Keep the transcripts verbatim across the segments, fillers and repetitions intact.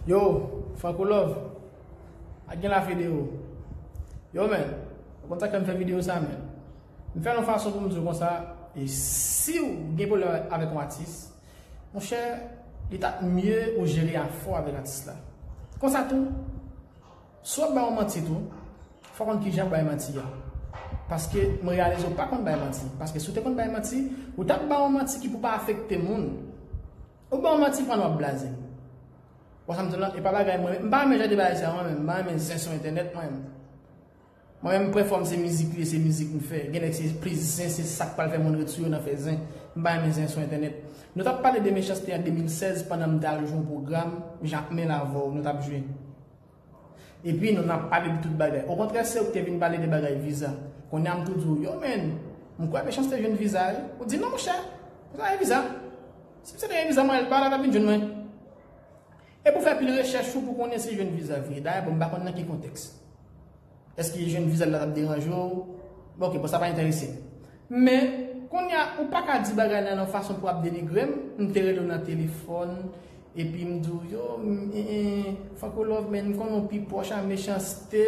Yo, Franco Love, ak gen la videyo. Yo, men, ou konn sa k fè m fè videyo sa, men. M fè l yon fason pou m di w konsa, e si w gen pwoblèm avèk yon atis, monchè, li t ap mye ou jere afè w avèk atis la. Konsa tou, si w ap bay yon manti tou, fò w konn kijan w bay manti a. Paske mwen reyalize w pa konn bay manti. Paske si w te konn bay manti, ou t ap bay yon manti ki pou pa afekte moun. Ou bay yon manti pandan w ap blaze. Wè sa m di w la? E pa bagay mwen menm. M pa renmen jan de bagay sa mwen menm. M pa renmen zen sou entènèt mwen menm. Mwen menm, m prefòm se mizik li, se mizik m fè. Gen nèg se plis zen, se sa k pral fè moun ret sou yo nan fè zen. M pa renmen zen sou entènèt. Nou t ap pale de Mechanste an de mil sèz pandan m t al jwe yon pwogram, Jakmèl avè w, nou t ap jwe. Epi nou n ap pale de tout bagay. Okontrè, se ou ki te vin pale de bagay viza. Kounye a m tou di w, yo, men, m kwè Mechanste jwenn viza, wi. Ou di, non, monchè, sa e viza. Si m se te gen viza, mwen, l pa la, t ap vin jwenn mwen. E pou fè pil rechèch ou pou konnen si l jwenn viza vre. Dayè, bon, m pa konn nan ki kontèks. Èske jwenn viza la t ap deranje w? Bon, ok, bon, sa pa enterese m. Men, kounye a, ou pa ka di bagay la nan fason pou ap denigre m. M te rele w nan telefòn, epi m di w, yo, m, e, e, Franco Love, men, m konnen w pi pwòch a Mechanste,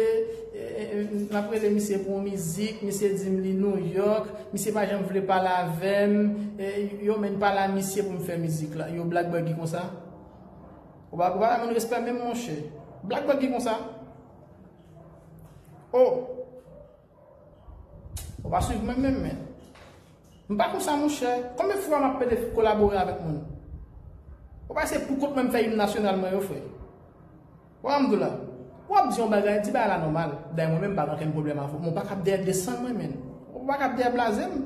e, e, e, n ap rele misye pou yon mizik, misye di m li Nouyòk, misye pa janm vle pale avè m, e, yo, men, pale a misye pou m fè mizik la. Yo, Black Buggy konsa? Ou pa, ou pa ba moun respè menm, monchè. Black Buggy konsa? Oh! Ou pa swiv mwen menm, men. M pa konsa, monchè. Konbyen fwa m ap pede kolabore avèk moun? Ou pa se pou kont mwen m fè im nasyonal mwen yo, frè? Ou pa m di w la. W ap di yon bagay, di bagay la nòmal. Dayè, mwen menm, m pa gen okenn pwoblèm avè w. Men w pa kab dèyè desann mwen, men. Ou pa kab dèyè blaze m.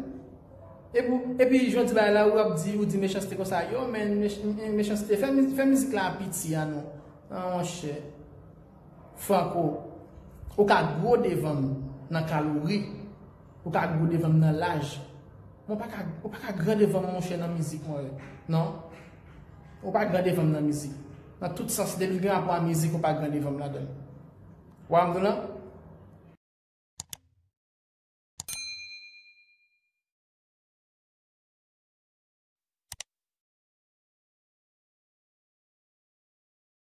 Epi, epi, jan w di bagay la, w ap di, ou di Mechanste konsa, yo, men, Mech-, Mechanste, fè, miz- fè mizik la piti a nou. An, monchè. Franco, ou ka gwo devan m nan kalori, ou ka gwo devan m nan laj, men ou pa ka, ou pa ka gran devan m, monchè, nan mizik mwen yo. Non. Ou pa gran devan m nan mizik. Nan tout sans, depi l gen rapò a mizik, ou pa gran devan m ladan l. Ou pa m di w la?